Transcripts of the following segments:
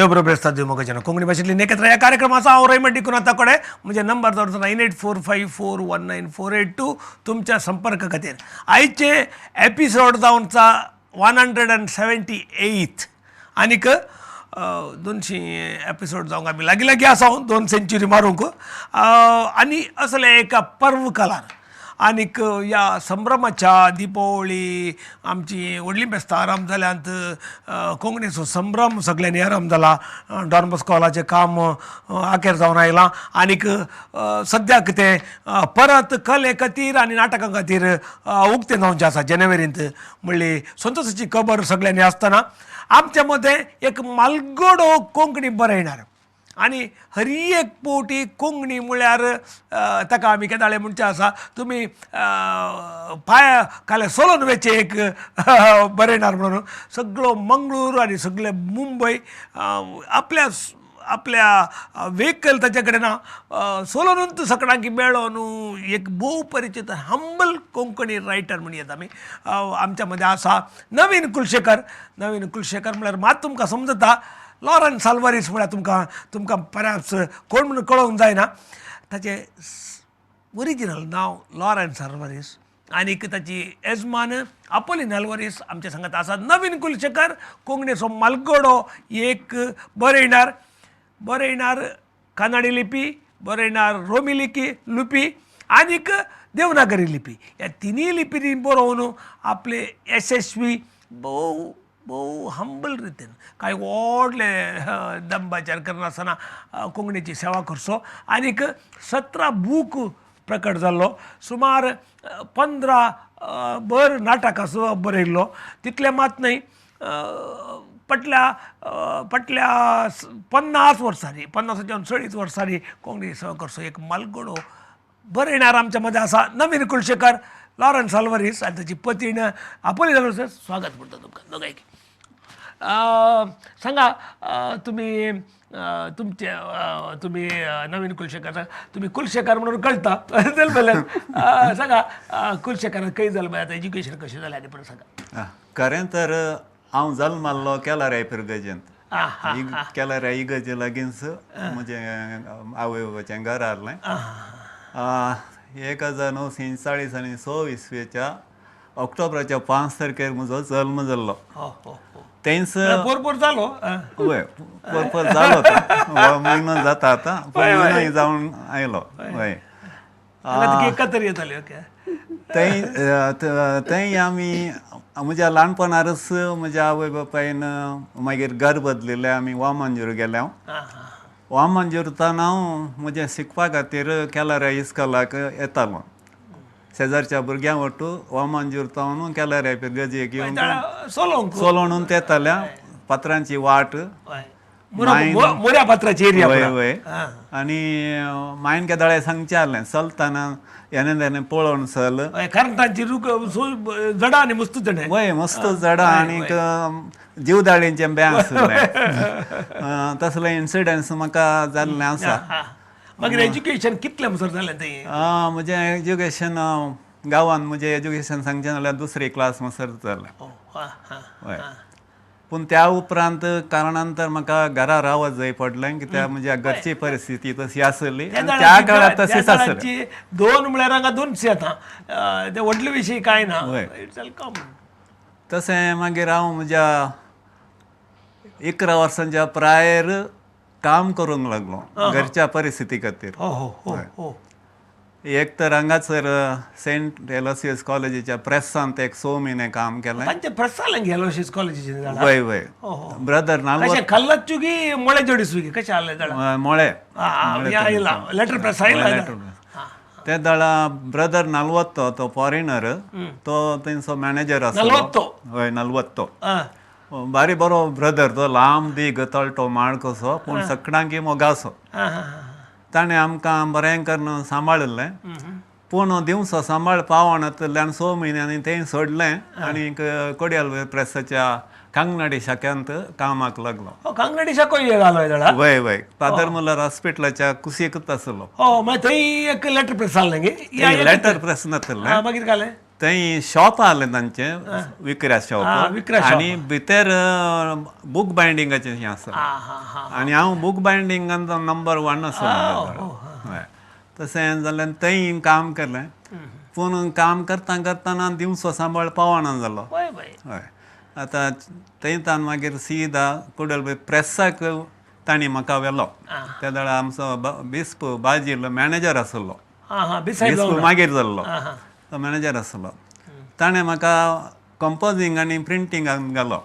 देव बरो देव मोगाच्यान कोंकणी भाशेंतली नेकेत्र ह्या कार्यक्रमाचो हांव रैमंड डिकून आतां कडेन म्हजे नंबर दवरता 9845419482 तुमच्या संपर्क खातीर. आयचे एपिसोड जावनचा 178 आनीक 200 एपिसोड जावंक आमी लागीं लागीं आसा, 2 सेंच्युरी मारूंक. आनी असले एका पर्व कालार आनीक ह्या संभ्रमाच्या दिपावळी आमची व्हडली फेस्तां आराम जाल्यांत, कोंकणीचो संभ्रम सगळ्यांनी आराम जाला, डॉन बॉस्को काम आखेर जावन आयलां आनीक सद्याक तें परत कले खातीर आनी नाटकां खातीर उक्तें जावचें आसा जानेवारींत म्हणली संतोषाची खबर सगळ्यांनी आसतना आमच्या मदें एक मालगडो कोंकणी बरयणार आनी हरी एक पोटी कोंकणी म्हळ्यार ताका आमी केदाळे म्हणचें आसा तुमी पांया खाल्या सोलोन वेचे एक बरयणार म्हणून सगळो मंगळूर आनी सगळे मुंबय आपल्या आपल्या व्हेकल ताच्या कडेन ना सोलोनूच सगळ्यांक मेळोन न्हू एक भोव परिचित हंबल कोंकणी रायटर म्हण येता आमी आमच्या मदें आसा नवीन कुलशेखर. नवीन कुलशेखर म्हळ्यार मात तुमकां समजता लॉरन्स आल्वारीस म्हळ्यार तुमकां तुमकां बऱ्याच कोण म्हणून कळोवंक जायना. ताचें ओरिजिनल नांव लॉरन्स आल्वारीस आनीक ताची येजमान आपोलीन आल्वारीस आमच्या सांगात आसा. नवीन कुलशेखर कोंकणीचो मालगडो एक बरयणार, बरयणार कानडी लिपी, बरयणार रोमी लिपी लिपी आनीक देवनागरी लिपी ह्या तिनूय लिपींनी बरोवन आपले यशस्वी भोव भोव हंबल रितीन कांय व्हडले दंबाचार करनासतना कोंकणीची सेवा करचो. आनीक 17 बूक प्रकट जाल्लो, सुमार 15 बर नाटकां सुद्दां बरयल्लो. तितलें मात न्हय, पटल्या पटल्या 50 वर्सांनी, 50 40 वर्सांनी कोंकणी सेवा करचो एक मालगडो बरयणार आमच्या मदें आसा नवीन कुलशेखर लॉरन्स आल्वारीस आनी ताची पतीण आपोलीन आल्वारीस. स्वागत म्हणटा तुमकां दोगांयक. सांगा तुमी तुमचे तुमी नवीन कुलशेखर, तुमी कुलशेखर म्हणून कळटा जल्मल्यान. सांगा कुलशेखर खंय जल्मले, आतां एज्युकेशन कशें जालें आनी परत सांगा. खरें तर हांव जल्मल्लो केलाराय पिरगजेंत. केलाराय इगर्जे लागींच म्हजें आवय बापायचें घर आहलें. 1940 आनी 100 इसवेच्या ऑक्टोबराच्या 5 तारखेर म्हजो जल्म जाल्लो. तेंच पोरपोर जालो, वय पोरपोर जालो, तो म्हयनो जाता आतां, म्हयनो जावन आयलो. वय थंय थंय आमी म्हज्या ल्हानपणारच म्हज्या आवय बापायन मागीर घर बदलिल्लें. आमी वामनजूर गेले. हांव वामनजूरतान हांव म्हजें शिकपा खातीर केलाराय इस्कोलाक येतालो. शेजारच्या भुरग्यां वट्टू वामनजूर तावन केलाराय पिरगजेक येवन सोलोवन येताल्या. पात्रांची वाट वय वय. आनी मायन केदाळे सांगचें आहलें चलतना येणे तेणे पळोवन चल, कारण तांची जडां आनी मस्त जडां, वय मस्त जडां आनीक जीवदाळींचें बें आसलें. तसले इन्सिडंट्स म्हाका जाल्लें आसा. मागीर एज्युकेशन कितलें म्हणसर जालें तें? म्हजें एज्युकेशन गांवांत म्हजें एज्युकेशन सांगचें जाल्यार दुसरी क्लास म्हणसर जालें. वय. पूण त्या उपरांत कारणान तर म्हाका घरा रावत जाय पडलें, कित्याक म्हज्या घरची परिस्थिती तशी आसली आनी त्या काळार तशीच आसली. 2 म्हळ्यार हांगा 200 आतां ते व्हडले विशय कांय ना. तशें मागीर हांव म्हज्या 11 वर्सांच्या प्रायर काम करूंक लागलो घरच्या परिस्थिती खातीर. एक तर हांगासर सेंट एलोसियस कॉलेजीच्या प्रेसांत एक 6 म्हयने काम केलें. एलोसियस कॉलेजीचे? वय वय. ब्रदर नाल्लचुगी मोळे जोडिसुगी कशें आहलें? मोळे लेटर प्रेस आयला ते दळा ब्रदर नलवत्तो, तो फॉरेनर, तो तेंचो मॅनेजर आसलो. वय नलवत्तो बारी बरो ब्रदर, तो लांब दीग तळटो माळ कसो, पूण सगळ्यांकी मोगासो. ताणें आमकां बरें करून सांबाळिल्लें. पूण दिवसो सांबाळ पावनातल्यान 6 म्हयन्यांनी तें सोडलें आनी कोडियल प्रेसाच्या कांगनाडी शाख्यांत कामाक लागलो. कांगनाडी शाखो जालो? वय वय. फादर मुलर हॉस्पिटलाच्या कुशीकच आसलो. हो, मागीर थंय एक लेटर प्रेस आहलें? लेटर प्रेस नासलें. मागीर घालें थंय शॉप आहलें तांचें, विकऱ्या शॉप, आनी भितर बूक बायंडिंगाचें हें आसा. आनी हांव बूक बायंडिंगान नंबर 1 आसलो. हय, तशें जाल्यार थंय काम केलें. पूण काम करता करतना दिवसो सांबाळ पावना जालो. हय, आतां थंय तान मागीर सीदा कुडल प्रेसाक तांणी म्हाका व्हेलो. त्या वेळार आमचो बिस्प बाजील मॅनेजर आसलो, बिस्प मागीर जाल्लो तो मॅनेजर आसलो. ताणें म्हाका कंपोजींग आनी प्रिंटिंगाक घालो.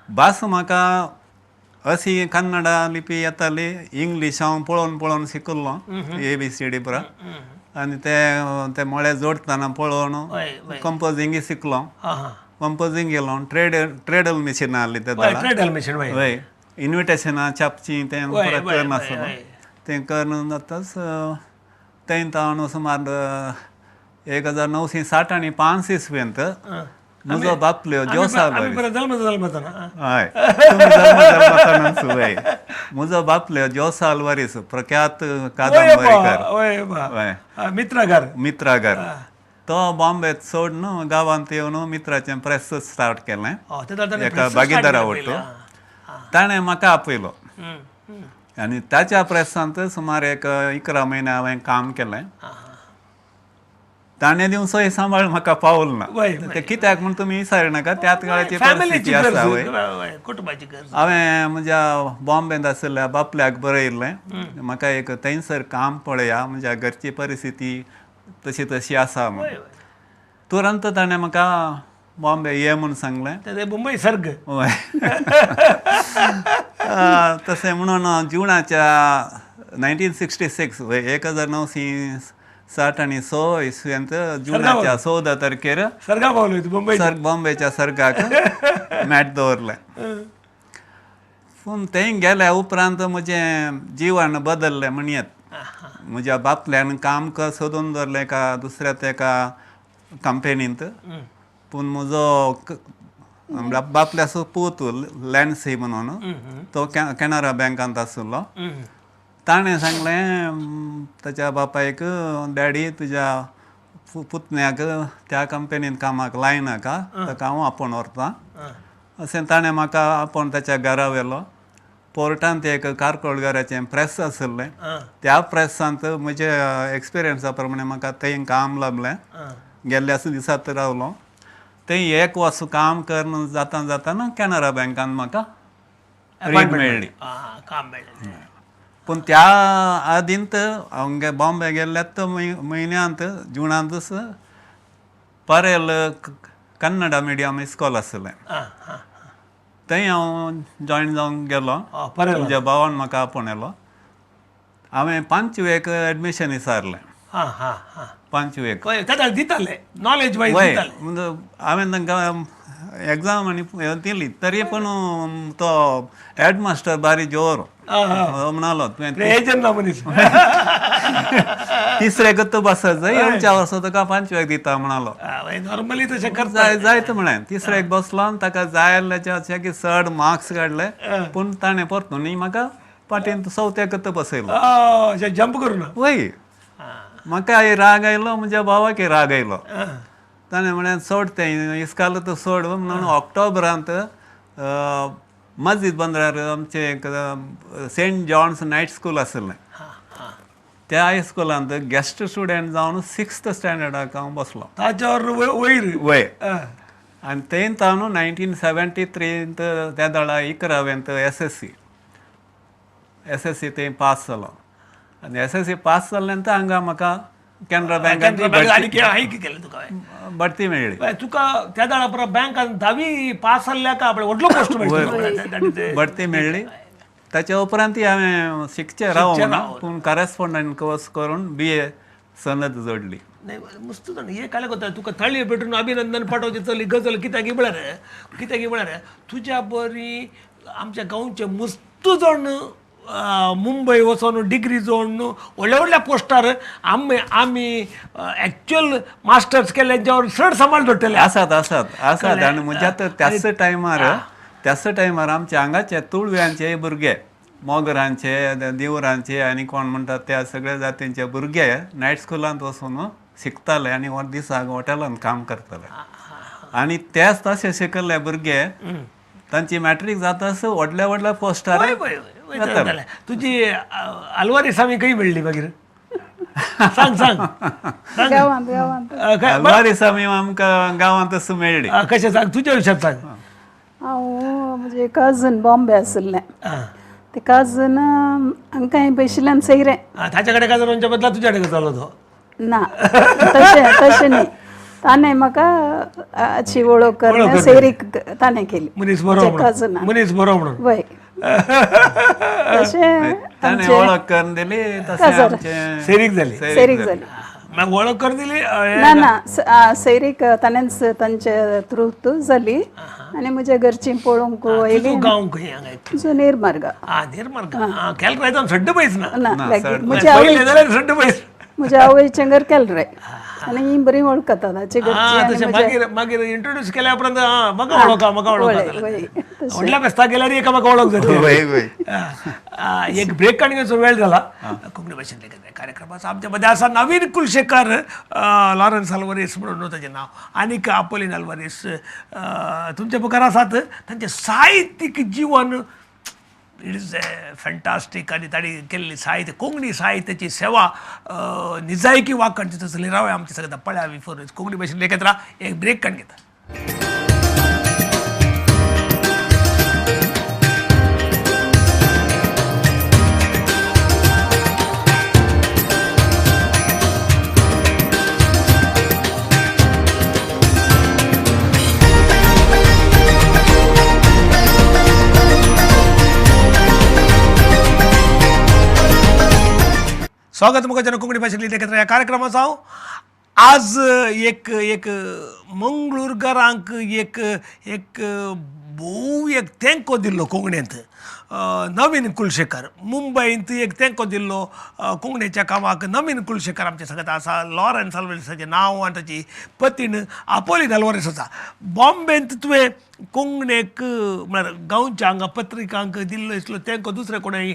भास म्हाका अशी कन्नडा लिपी येताली, इंग्लीश हांव पळोवन पळोवन शिकल्लो, ABCD पुरा. आनी ते ते मळे जोडटना पळोवन कंपोजींगय शिकलो. कंपोजींग गेलो, ट्रेडल मिशीन आहली ते हय, इनविटेशनां छापचीं तें पुरा करनासलो. तें करून जाताच थंय तावन सुमार 1960 आनी 5 इस्वेंत म्हजो बापल्यो जोसा, हय जल्मतानाच, म्हजो बापल्यो जोसा आल्वारीस प्रख्यात कादंबरीकार, मित्रागार, मित्रागार, तो बॉम्बे सोडून गांवांत येवन मित्राचें प्रेस स्टार्ट केलें एका भागीदारा वट्टू. ताणें म्हाका आपयलो आनी ताच्या प्रेसांत सुमार एक 11 म्हयने हांवें काम केलें. ताणें दिवचो सांबाळ म्हाका पावल ना, ते कित्याक म्हूण तुमी विचारनाका, त्याच काळाची परिस्थिती आसा. हय, हांवें म्हज्या बॉम्बेंत आशिल्ल्या बापल्याक बरयल्लें, म्हाका एक थंयसर काम पळया, म्हज्या घरची परिस्थिती तशी तशी आसा म्हूण. तुरंत ताणें म्हाका बॉम्बे ये म्हूण सांगलें. मुंबय सर्ग. हय, तशें म्हणून जुनाच्या 1966 1966 इसवेंत जुनाच्या 14 तारखेर सर्गा पावलो मुंबय, बॉम्बेच्या सर्गाक मॅट दवरलें. पूण थंय गेल्या उपरांत म्हजें जिवन बदल्लें म्हणयेत. म्हज्या बापल्यान काम सोदून दवरलें एका दुसऱ्या एका कंपनींत. पूण म्हजो बापल्याचो पूत लॅन्सी म्हणून तो कॅनरा बँकांत आशिल्लो. ताणें सांगलें ताच्या बापायक, डॅडी तुज्या पुतण्याक त्या कंपनींत कामाक लायनाका, ताका हांव आपोवन व्हरतां. अशें ताणें म्हाका आपोवन ताच्या घरा व्हेलो. पोर्टांत एक कारकोळगाराचें प्रेस आशिल्लें, त्या प्रेसांत म्हज्या एक्सपिरियन्सा प्रमाणे म्हाका थंय काम लाबलें. गेल्ल्याच दिसात रावलो थंय एक वर्स काम करून जाता जाताना कॅनरा बँकान म्हाका रीण मेळ्ळी. काम मेळ्ळें. पूण त्या आदींत हांव बॉम्बे गेल्ल्या म्हयन्यांत जुनांतच परेल कन्नडा मिडियम इस्कॉल आशिल्लें, थंय हांव जॉयन जावंक गेलो. म्हज्या भावान म्हाका आपोवन येलो. हांवें 5वेक एडमिशन विचारलें. 5वेक दिताले नॉलेज वायज. हय, हांवें तांकां एग्जाम आनी दिली, तरी पूण तो हेडमास्टर बारी जोर म्हणालो, तुवें तिसरेक बसत जाय, येवच्या वर्सा तुका 5वेक दिता म्हणालो. नॉर्मली तशें करता जायत म्हळें. तिसरेक बसलो आनी ताका जाय आसल्याच्या की चड मार्क्स काडले, पूण ताणें परतून म्हाका पाटीन 4थेक बसयलो. जंप करून. वय, म्हाका राग आयलो, म्हज्या भावाकय राग आयलो. ताणें म्हळें सोड तें इस्काल तूं सोड म्हणून ऑक्टोबरांत मस्जिद बंदरार आमचें एक सेंट जॉन्स नायट स्कूल आशिल्लें, त्या हायस्कुलांत गेस्ट स्टुडंट जावन 6th स्टँडर्डाक हांव बसलो. ताच्यावर वयर. वय, आनी थंय तावन 1973 त्या वेळार 11वेंत SSC थंय पास जालो. आनी SSC पास जाले नंतर हांगा म्हाका कॅनरा बँकान बढती मेळ्ळी. तुका त्या वेळा परत बँकान 10वी पास जाल्ल्याक आपले व्हडलो पोस्ट मेळ्ळी, बढती मेळ्ळी. ताच्या उपरांत हांवें शिकचें राव, पूण कॉरेस्पोंडंट कोर्स करून BA सनद जोडली. नाही मस्त हे काय करता तुका थाळी भेटून अभिनंदन पाठवचे चली गजल कित्याक म्हळ्यार, कित्याक म्हळ्यार तुज्या बरी आमच्या गांवचे मस्त जाण मुंबय वचोन डिग्री जोडून व्हडल्या व्हडल्या पोस्टार आमी आमी एक्चुअल मास्टर्स केल्ल्यांच्यावर चड सांबाळ दवरतले आसात आसात आसात. आनी म्हज्या तर त्याच टायमार आमच्या हांगाचे तुळव्यांचे भुरगे, मोगरांचे, देवरांचे आनी कोण म्हणटात त्या सगळ्या जातींचे भुरगे नायट स्कुलांत वचून शिकताले आनी दिसाक हॉटेलांत काम करताले. आनी तेच तशे शिकल्ले भुरगे तांची मॅट्रीक जाताच व्हडल्या व्हडल्या पोस्टार. तुजी आलवारीस आमी खंय मेळ्ळी मागीर? सांग सांग. गांवांत गांवांत. आलवारीस आमी आमकां गांवांतच मेळ्ळी. कशें सांग, तुज्या विशयात सांग. हांव म्हजे कजन बॉम्बे आशिल्लें, ते कजन हांकां पयशिल्ल्यान सैरें. ताच्या कडेन कजनांच्या बदला तुज्या कडेन जालो तो? ना, तशें तशें न्ही, ताणें म्हाका अशी वळख करून सैरीक ताणें केली. मनीस बरो म्हणून, मनीस बरो म्हणून. वय, तशें ताणें वळख करून दिली, तशें सैरीक जाली. सैरीक जाली. मागीर वळख करून दिली? ना ना, सैरीक ताणेंच तांचे थ्रू जाली. आनी म्हज्या घरचीं पळोवंक येयली. गांव खंय हांगा? तुजो निर्मार्ग. आं, निर्मार्ग. केलराय सड्ड पयस ना? ना, सड्ड पयस. म्हज्या आवयचें घर केलराय आनी ही बरी वळखतात ताचे घरची. मागीर मागीर इंट्रोड्यूस केल्या उपरांत म्हाका वळखा, म्हाका वळखा. व्हडल्या फेस्ताक गेल्यार एकामेका वळख जातली. एक ब्रेक काडून घेवचो वेळ जाला. कोंकणी भाशेंतले कार्यक्रमाचो आमच्या मदें आसा नवीन कुलशेखर, लॉरन्स आल्वारीस म्हणून ताचें नांव, आनीक आपोलीन आल्वारीस तुमच्या मुखार आसात. तांचें साहित्यीक जिवन it is a fantastic. आनी तांणी केल्ली साहित्य, कोंकणी साहित्याची सेवा निजायकी वाकणची तसली रावया आमच्या सगळ्या पळया बिफोर कोंकणी भाशेन एकत्र एक ब्रेक काडून घेता. स्वागत मुखाच्या कोंकणी भाशेंतली एकत्र ह्या कार्यक्रमाचो. हांव आज एक एक मंगळूरकारांक एक एक भोव एक तेंको दिल्लो कोंकणींत नवीन कुलशेखर, मुंबयंत एक तेंको दिल्लो कोंकणीच्या कामाक नवीन कुलशेखर आमचे सगळ्यात आसा. लॉरन्स आल्वारीसाचें नांव आनी ताची पतीण आपोलीन आल्वारीस आसा. बॉम्बेंत तुवें कोंकणीक म्हळ्यार गांवच्या हांगा पत्रिकांक दिल्लो इसलो तेंको दुसरे कोणेय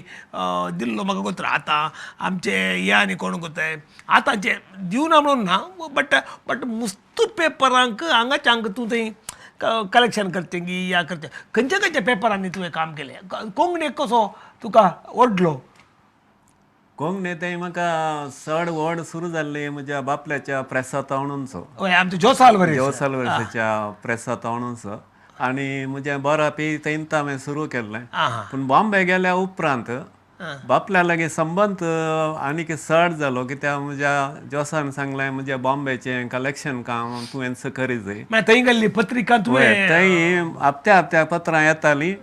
दिल्लो म्हाका गोत्र. आतां आमचे हे आनी कोण कोताय आतांचे दिवना म्हणून ना, बट बट मुस्तू पेपरांक हांगाच्या हांगा तूं थंय कलेक्शन करते गी या करते. खंयच्या खंयच्या पेपरांनी तुवें काम केलें? कोंकणीक कसो तुका ओडलो? कोंकणी थंय म्हाका चड व्हड सुरू जाल्ली म्हज्या बापल्याच्या प्रेसांत. हय, आमच्या जोसा आल्वारीस. जोस आल्वारीसाच्या प्रेसांत. आनी म्हजें बरोवपी थंयच हांवें सुरू केल्लें. पूण बॉम्बे गेल्या उपरांत बापल्या लागीं संबंद आनीक चड जालो, कित्याक म्हज्या जोसान सांगलें म्हज्या बॉम्बेचें कलेक्शन काम तुवें करी जाय. थंय गेल्ली पत्रिका तुवें? थंय हप्त्या हप्त्या पत्रां येतालीं.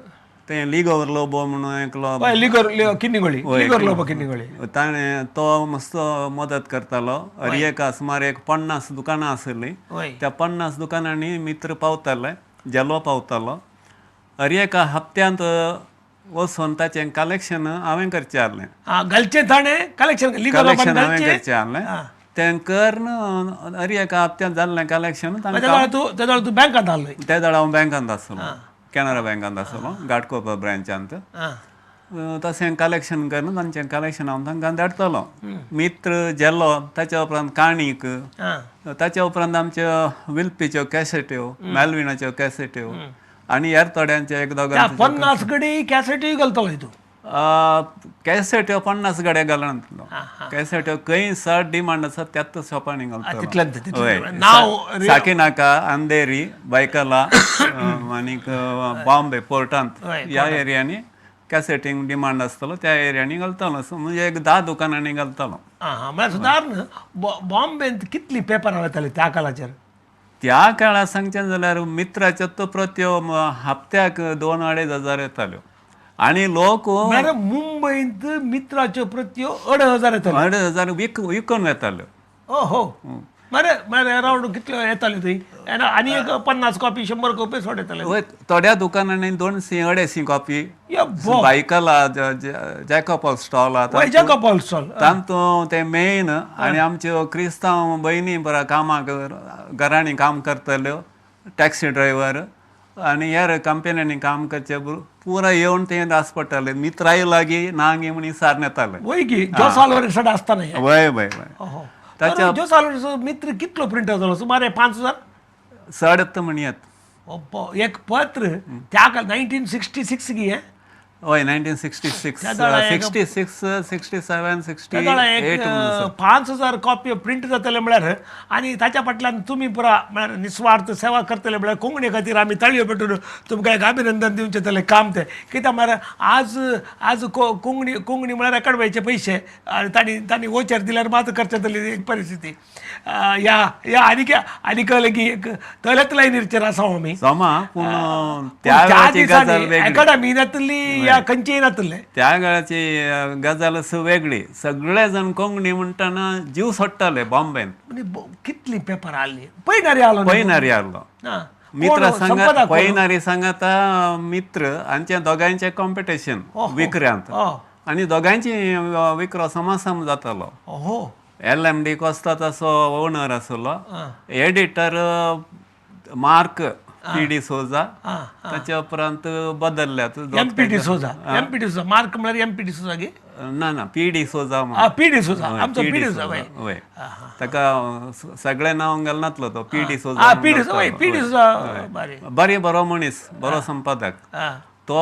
ते लिगोर लोबो म्हणून एकलो, लिगोर किन्नीगोळी, लिगोर लोबो किन्नीगोळी, ताणें तो मस्त मदत करतालो. एका सुमार एक 50 दुकानां आशिल्लीं, त्या 50 दुकानांनी मित्र पावताले, जेलो पावतालो. हर एका हप्त्यांत वचून ताचें कलेक्शन हांवें करचें आहलें. घालचें ताणें कलेक्शन, कलेक्शन हांवें करचें आहलें. तें करून हर एका हप्त्यांत जाल्लें कलेक्शन. तेदोळा तूं बँकांत आहलो? त्या वेळार हांव बँकांत आसलो, कॅनरा बँकांत आसलो, घाटकोपर ब्रांचांत. तशें कलेक्शन करून तांचें कलेक्शन हांव तांकां धाडटलो. मित्र जेलो, ताच्या उपरांत काणीक, ताच्या उपरांत आमच्यो विल्पीच्यो कॅसेट्यो, मेलविनाच्यो कॅसेट्यो आनी हेर थोड्यांचे एक दोगांचे. 50 गडे कॅसेटूय घालतलो तूं? कॅसेट्यो 50 गडे घालनातलो. कॅसेट्यो खंय चड डिमांड आसा त्याच शॉपांनी घालतलो. साकिनाका, अंधेरी, बायकला आनीक बॉम्बे पोर्टांत ह्या एरियांनी कॅसेटींक डिमांड आसतलो, त्या एरियांनी घालतलो. म्हणजे एक 10 दुकानांनी घालतलो. म्हळ्यार सुदारण बॉम्बेंत कितली पेपरां वताली त्या काळाचेर? त्या काळार सांगचें जाल्यार मित्राच्यो तो प्रत्यो हप्त्याक 2-2.5 हजार येताल्यो. आनी लोक मुंबयंत मित्राच्यो प्रत्यो 2,500 येताल्यो. 2,500 विकून येताल्यो. ओ हो, मरे मरे अरावंड कितल्यो येताल्यो थंय? आनी एक 50 कॉपी 100 कॉपी सोड येताल्यो. वय, थोड्या दुकानांनी 200-250 कॉपी. बायकला जॅकॉब स्टॉल आहा, जॅकॉब स्टॉल, तातूंत ते मेन. आनी आमच्यो क्रिस्तांव भयणी बऱ्या कामाक घरांनी काम करतल्यो, टॅक्सी ड्रायव्हर आनी हेर कंपन्यांनी काम करचे पुरा येवन ते रास पडटाले. मित्राय लागीं ना गी म्हण सारन येताले. वय की जोसाल आसतना? वय वय वय. ताच्या जोसालूचो मित्र कितलो प्रिंट जालो? सुमारे 5000 चड म्हणयत. एक पत्र त्या 1966 गी. हय, 1966, 66, 67, 68. 5000 कॉपी प्रिंट जातले म्हळ्यार आनी ताच्या फाटल्यान तुमी पुरा म्हळ्यार निस्वार्थ सेवा करतले म्हळ्यार कोंकणी खातीर आमी ताळयो पेटून तुमकां एक अभिनंदन दिवचें जालें काम तें. कित्याक म्हळ्यार आज आज कोंकणी कोंकणी म्हळ्यार एकाडवायचे पयशे आनी तांणी तांणी वोचर दिल्यार मात करचें जाली एक परिस्थिती. ह्या ह्या आनीक आनीक लेगीत एक तलेच लायनीचेर आसा आमी समा. पूण त्या वेळाची गजाल वेगळी, एकाडमी नातली या खंयचीय नातले. त्या वेळाची गजाल असं वेगळी. सगळे जण कोंकणी म्हणटाना जीव सोडटाले बॉम्बेन. कितली पेपर आसली? पयनारी आलो? पयनारी आसलो. मित्र सांगात, पयनारी सांगाता मित्र हांचे दोगांयचे कॉम्पिटिशन विक्र्यांत आनी दोगांयची विक्रो समासम जातालो. LMD Costa तसो ओनर आसलो, एडिटर मार्क PD Souza, ताच्या उपरांत बदलल्यात. MPD Souza, MP D'Souza, mark म्हळ्यार MP D'Souza गे? ना ना, PD Souza. PD Souza, आमचो PD Souza. वय, ताका सगळें नांव घालनातलो तो PD Souza. PD Souza, PD Souza. बरें, बरो मनीस, बरो संपादक. तो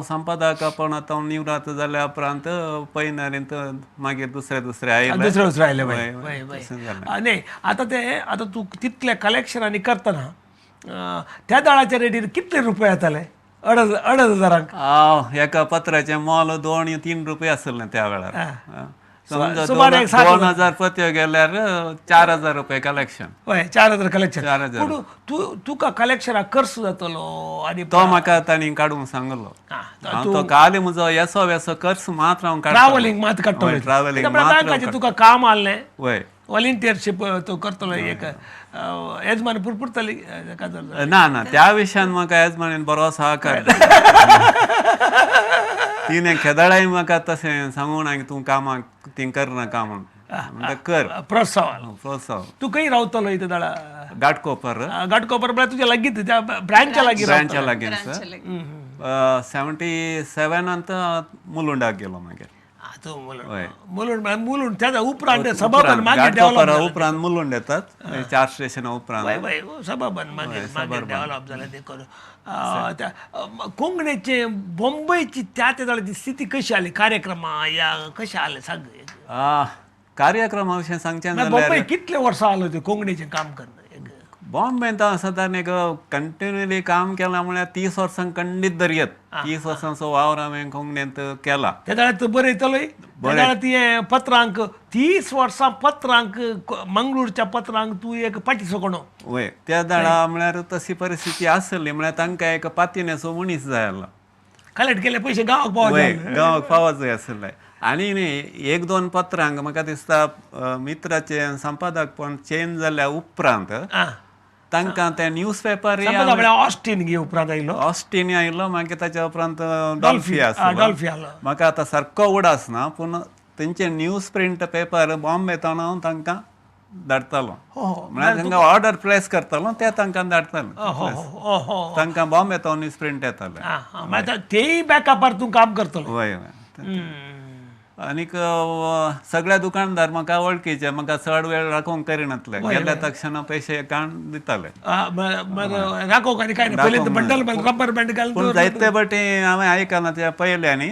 संपादक आपण आतां निवृत्त जाल्या उपरांत पयनारींत मागीर दुसरे दुसरे आयले. दुसरे दुसरे आयले. न्ही, आतां ते आतां तूं तितले कलेक्शन आनी करतना त्या दाळाच्या रेटीर कितले रुपया येताले? अडज हजारांक एका पत्राचें मोल 2-3 रुपया आसलें त्या वेळार. समजा 2000 पत्यो गेल्यार 4000 रुपये कलेक्शन. हय, 4000 कलेक्शन. 4000. पूण तूं तुका कलेक्शनाक खर्च जातलो आनी तो म्हाका तांणी काडूंक सांगलो. तो खाली म्हजो येसो वेसो खर्च मात्र हांव काडटलो, ट्रॅव्हलिंग मात काडटलो. ट्रॅव्हलिंग बँकाचें तुका काम आसलें. वय, वॉलंटियरशीप तूं करतलो एक येजमान पुरपुरतली. ना ना, त्या विशयान म्हाका येजमानीन बरो सहकार. तिणें खेदाळाय म्हाका तशें सांगूंक ना की तूं कामाक ती करनाका म्हूण, म्हणटा कर. प्रोत्साहन प्रोत्साहन. तूं खंय रावतलो इथं दाडा? घाटकोपर. घाटकोपर म्हळ्यार तुज्या लागीं त्या ब्रांच्या लागीं? ब्रांच्या लागीं. 77 मुलुंडाक गेलो मागीर. मुलुंड, मुलुंड त्याच्या उपरांत सभाबन मागीर डेव्हलप. उपरांत मुलुंड येतात, 4 स्टेशना उपरांत. वय, सभाबन मागीर मागीर डेव्हलप जालें ते करून. कोंकणीचे बॉम्बेची त्या त्या स्थिती कशी आली? कार्यक्रमा या कशें आलें सांग. कार्यक्रमा विशीं सांगचें जाल्यार बॉम्बे कितले वर्सां आलो ते कोंकणीचें काम करून? बॉम्बेंत हांव सादारण एक कंटिन्युअली काम केलां म्हळ्यार 30 वर्सां खंडीत दरयत. 30 वर्सांचो वावर हांवें कोंकणींत केला. त्या वेळार तूं बरयतलोय? त्या वेळार तुवें पत्रांक 30 वर्सां पत्रांक, मंगळूरच्या पत्रांक तूं एक पाटी सोकोणो. वय, त्या वेळा म्हळ्यार तशी परिस्थिती आसली म्हळ्यार तांकां एक पातिनेचो मनीस जाय आसलो. कलेक्ट केले पयशे गांवाक पावत. वय, गांवाक पावत जाय आसले. आनी न्ही 1-2 पत्रांक म्हाका दिसता मित्राचे संपादकपण चेंज जाल्या उपरांत तांकां ते न्यूज पेपर ऑस्टीन गे उपरांत आयलो. ऑस्टीन आयलो, मागीर ताच्या उपरांत डॉल्फी आसलो. डॉल्फी आसलो. म्हाका आतां सारको उडास ना, पूण तेंचे न्यूज प्रिंट पेपर बॉम्बे ताण हांव तांकां धाडटालो. म्हळ्यार तांकां ऑर्डर प्लेस करतालो, ते तांकां धाडटाले. तांकां बॉम्बे तो न्यूज प्रिंट येताले. तेय बॅकअपार तूं काम करतलो. वय वय. आनीक सगळ्या दुकानदार म्हाका वळखीचे, म्हाका चड वेळ राखोवंक करिनातले. गेल्या तक्षणा पयशे काण दिताले. राखोवंक आनी कांय ना, पयलीं बंडल रबर बँड घालून. पूण जायते फावटी हांवें आयकलां त्या पयले न्ही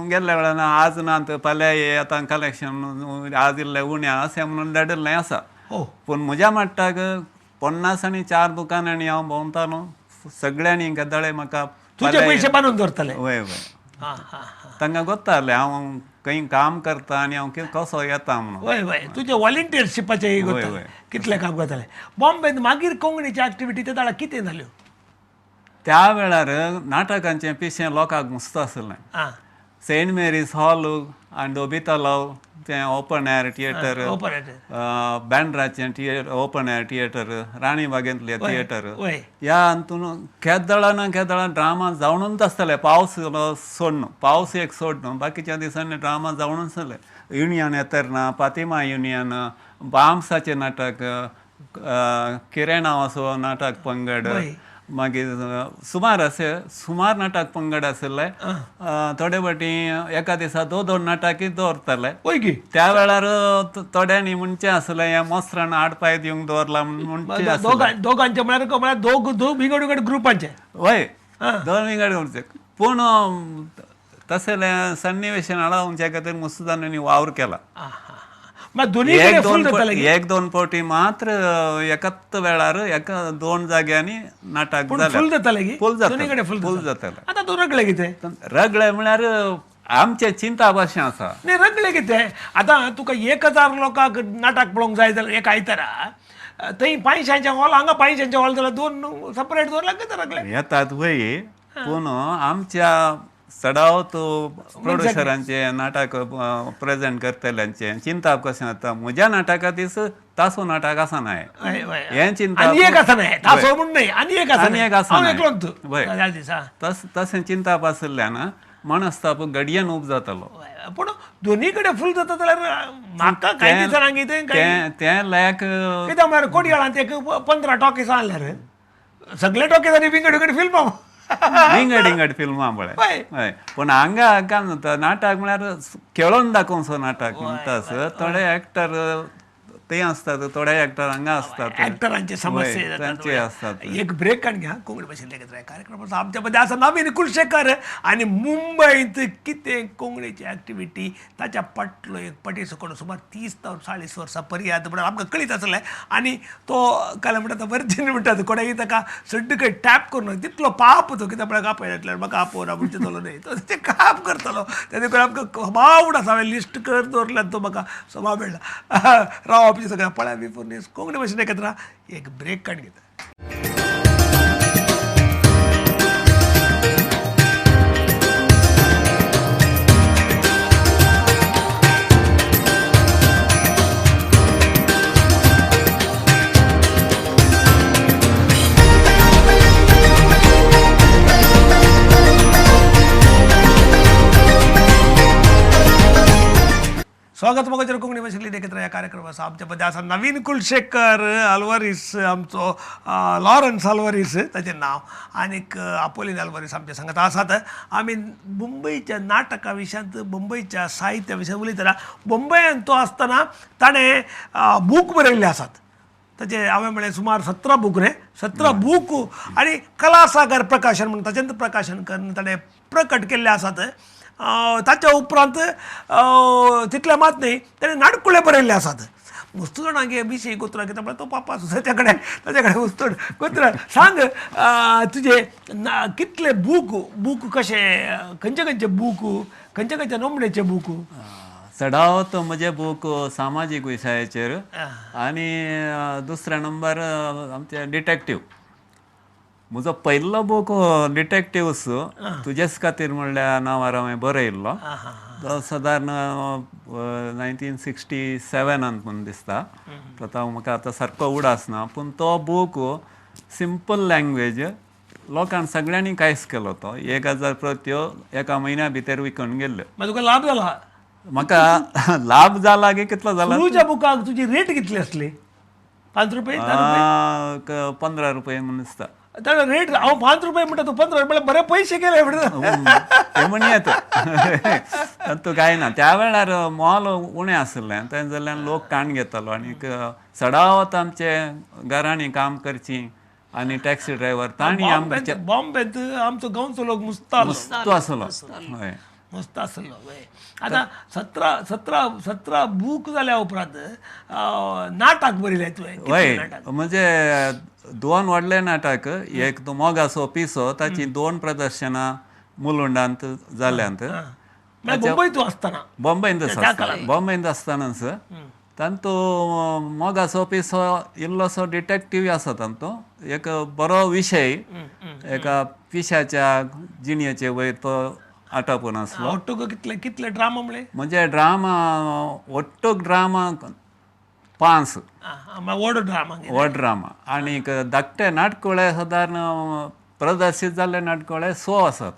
गेल्ल्या वेळान आज ना फाल्यां ये, आतां कलेक्शन आज इल्लें उणें अशें म्हणून धाडिल्लें आसा. पूण म्हज्या मट्टाक 50 आनी 4 दुकानांनी हांव भोंवतालो, सगळ्यांनी गदाळे म्हाका तुजे पयशे बांदून दवरताले. वय वय, तांकां गोत्तालें हांव खंय काम करता आनी हांव कसो येता म्हणून. वय वय, तुजे वॉलंटियरशिपाचे कितलें काम करताले बॉम्बेन. मागीर कोंकणीची एक्टिविटी त्या वेळार कितें जाल्यो? त्या वेळार नाटकांचें पिशें लोकांक मुस्त आसलें. सेंट मेरीज हॉल आनी डोबी तलाव तें ओपन एअर थिएटर, बँड्राचें थिएटर, ओपन एअर थिएटर, राणी बागेंतलें थिएटर, ह्या हातून केदळां ना केदळां ड्रामा जावनूच आसताले. पावस सोडून, पावस एक सोडून बाकीच्या दिसांनी ड्रामा जावनूच आसले. युनियन येतरना, फातिमा युनियन, बामसाचें नाटक, किरेणांव असो नाटक पंगड, मागीर सुमार अशे सुमार नाटक पंगड आशिल्ले. थोडे फावटी एका दिसा दोन दोन नाटकी दवरताले. वय की त्या वेळार थोड्यांनी म्हणचें आसलें हें मोस्त्रान आडपाय दिवंक दवरला म्हणचें आसलें. दोगांचे म्हळ्यार दोग दोग विंगड विंगड ग्रुपांचे. वय, दोन विंगड म्हणचे. पूण तसलें सन्निवेशन हाडोवच्या खातीर मुस्तुदानांनी वावर केला. एक दोन फावटी मात्र एकाच वेळार एका दोन जाग्यांनी नाटक फुल जातालें. फूल जातालें, फूल जातालें. आतां तूं रगले कितें? रगले म्हळ्यार आमचें चिंता भाशें आसा. न्ही, रगले कितें? आतां तुका 1000 लोकांक नाटक पळोवंक जाय जाल्यार एक आयतारा थंय 500 हॉल, हांगा 500 हॉल जाल्यार दोन सपरेट दवरल्यार कितें रगले येतात. वय, पूण आमच्या चडावत प्रोड्युसरांचे नाटक प्रेजेंट करतल्यांचे चिंताप कशें जाता, म्हज्या नाटका दीस तासो नाटक आसना हें चिंता. एक आसना, तासो म्हूण न्हय, आनी एक आसना, एक आसना. तशें चिंताप आशिल्ल्यान मनस्ताप घडयेन उब जातालो. पूण दोनी कडेन फूल जाता जाल्यार म्हाका कांय दिसना कितें तें लायक कित्याक म्हळ्यार कोडयाळांत एक 15 टॉकीज आहल्यार सगळे टॉकीजांनी विंगड विंगड फिल्मां, विंगड विंगड फिल्मां पळय. हय, पूण हांगा काय जाता, नाटक म्हळ्यार खेळोन दाखोवचो नाटक म्हणटा. थोडे एक्टर ते आसतात, थोडे एक्टर हांगा आसतात. एक्टरांचे समस्या तांचे आसतात. एक ब्रेक काडून घ्या. कोंकणी भाशेंतले एकत्र कार्यक्रम आमच्या मध्ये आसा नवीन कुलशेखर आनी मुंबयंत कितें कोंकणीची एक्टिविटी ताच्या पटलो एक पटी सकयल सुमार 30 ते 40 वर्सां पर्यात म्हणल्यार आमकां कळीत आसलें. आनी तो काल म्हणटा वर्जीन म्हणटा कोणाकय ताका सड्ड खंय टॅप करून तितलो पाप तो कित्याक म्हळ्यार आपयतल्यार म्हाका आपोवना म्हणचे तलो न्हय, तो तें काम करतलो. तेन्ना करून आमकां बावड आसा, हांवें लिस्ट कर दवरल्यान तो म्हाका सभा मेळ्ळा. राव आमचे सगळ्या पळया बिफोर न्यूज कोंकणी भाशेन एकत्र एक ब्रेक काडून घेता. स्वागत मोगाचेर कोंकणी भाशेंतली एकत्र ह्या कार्यक्रम आसा. आमच्या मध्ये आसा नवीन कुलशेखर अल्वारीस, आमचो लॉरन्स अल्वारीस ताचें नांव, आनीक आपोलीन अल्वारीस आमच्या सांगत आसात. आमी मुंबयच्या नाटका विशयांत, मुंबयच्या साहित्या विशयांत उलयतना मुंबयंत तो आसतना ताणें बूक बरयल्ले आसात. ताचे हांवें म्हणलें सुमार 17 बूक न्ही, 17 बूक आनी कलासागर प्रकाशन म्हणून ताचें प्रकाशन करून ताणें प्रकट केल्ले आसात. ताच्या उपरांत तितलें मात न्ही, ताणें नाटकुळे बरयल्ले आसात. वस्तू जाणां विशय गोत्र कितें म्हळ्यार तो पापा आसा ताच्या कडेन, ताच्या कडेन वस्तू गोत्र सांग तुजे कितले बूक, बूक कशे, खंयचे खंयचे बूक, खंयचे खंयचे नोमणेचे बूक? चडावत म्हजे बूक सामाजीक विशयाचेर आनी दुसऱ्या नंबर आमचे डिटेक्टीव. म्हजो पयलो बूक डिटेक्टिव्स तुजेच खातीर म्हणल्या नांवार हांवें बरयल्लो. तो सादारण 1967 म्हूण दिसता. आतां म्हाका आतां सारको उडास ना, पूण तो बूक सिंपल लँग्वेज लोकांक सगळ्यांनी कांयच केलो. तो 1000 प्रत्यो एका म्हयन्या भितर विकून गेल्ल्यो. तुका लाभ जाला? म्हाका लाभ जाला की कितलो जाला? तुज्या बुकाक तुजी रेट कितली आसली? 5 रुपये? 15 रुपये म्हूण दिसता. रेट हांव 5 रुपये म्हणटा, तूं 15 रुपये बरे पयशे केले म्हणटा. म्हण येता तातूंत कांय ना. त्या वेळार मोल उणें आशिल्लें, तें जाल्यार लोक काण घेतालो. आनीक चडावत आमचे घरांनी काम करची आनी टॅक्सी ड्रायव्हर तांणी आमचे बॉम्बेंत आमचो गांवचो लोक मुस्तालो, मुस्तो आसलो. हय, मस्त आसलो. आतां 17 बूक जाल्या उपरांत नाटक बरयलें तुवें? वय, म्हणजे दोन व्हडले नाटक, एक तो मोगासो पिसो, ताची 2 प्रदर्शनां मुलुंडांत जाल्यांत. मुंबय तूं आसतना? बॉम्बेंत आसतना, बॉम्बेंत आसतनाच. तांतू मोगासो पिसो इल्लोसो डिटेक्टीव आसा. तांतू एक बरो विशय एका पिशाच्या जिणेचे वयर तो आटापून आसलो. ಒಟ್ಟುಗು कितले कितले ड्रामा म्हळे? म्हणजे ड्रामा ಒಟ್ಟುಗ್ ड्रामा 5. व्हड ड्रामा, व्हड ड्रामा. आनीक धाकटे नाटकुळे सादारण प्रदर्शीत जाल्ले नाटकुळे 6 आसात.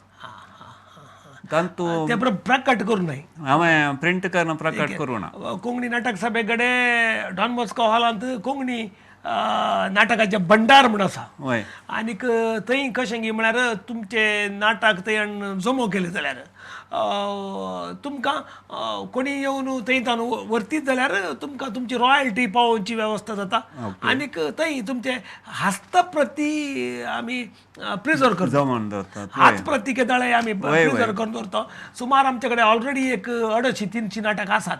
तांतू ते प्रकट करूं न्हय, हांवें प्रिंट करून प्रकट करूं ना. कोंकणी नाटक सभे कडेन डॉन बॉस्को हॉलांत कोंकणी नाटकाचें भंडार म्हूण आसा. वय. आनीक थंय कशें गी म्हळ्यार तुमचें नाटक थंय जमो केलें जाल्यार तुमकां कोणी येवन थंय तान व्हरतीत जाल्यार तुमकां तुमची रॉयल्टी पावोवची वेवस्था जाता. आनीक थंय तुमचे हस्तप्रती आमी प्रिजर्व करता, जमोवन दवरतात. हातप्रती केदाळे आमी प्रिजर्व करून दवरता. सुमार आमचे कडेन ऑलरेडी एक 250-300 नाटक आसात,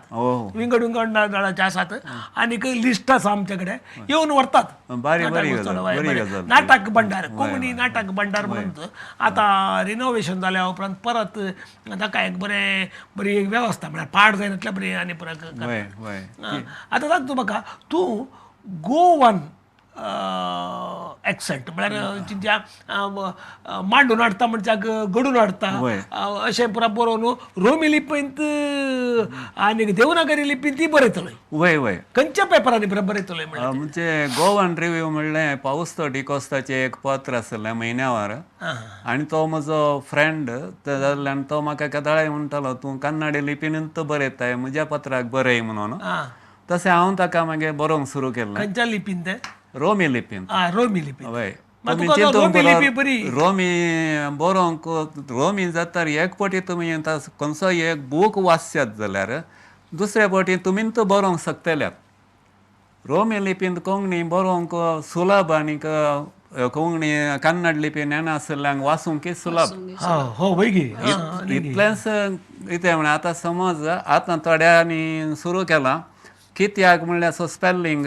विंगड विंगड दळाचे आसात. आनीक लिस्ट आसा आमचे कडेन, येवन व्हरतात. बरी बरी गजाल, बरी गजाल. नाटक भंडार, कोंकणी नाटक भंडार म्हणून आतां रिनोवेशन जाल्या उपरांत परत ताका एक बरें बरी एक वेवस्था म्हळ्यार पाड जायनातल्या बरी आनी परत. वय वय. आतां सांग तूं म्हाका, तूं गोवन एक्सेंट म्हळ्यार चिंत्या मांडून हाडटा म्हणच्याक घडून हाडटा अशें पुरा बरोवन रोमी लिपींत आनी देवनागरी लिपींत ती बरयतलोय. वय वय. खंयच्या पेपरांनी पुरा बरयतलोय म्हळ्यार? म्हणजे गोवन रिव्यू म्हणलें पावस्तो डिकोस्ताचें एक पत्र आसलें म्हयन्यावार, आनी तो म्हजो फ्रेंड जाल्ल्यान तो म्हाका केदाळाय म्हणटालो तूं कन्नडी लिपीनूच बरयताय, म्हज्या पत्राक बरय म्हणून. तशें हांव ताका मागीर बरोवंक सुरू केलें. खंयच्या लिपीन तें? रोमी लिपीन. रोमी लिपीन. वय. रोमी लिपी बरी. रोमी बरोवंक रोमी जाता एक पटी तुमी खंयचो एक बूक वाचशात जाल्यार दुसऱ्या पटी तुमीच बरोवंक शकतल्यात. रोमी लिपींत कोंकणी बरोवंक सुलभ आनीक कोंकणी कन्नड लिपी नेणासल्ल्यांक वाचूंक सुलभ. हो वय गी. इतलेंच कितें म्हळ्यार आतां समज आतां थोड्यांनी सुरू केलां कित्याक म्हणल्यार असो स्पेलिंग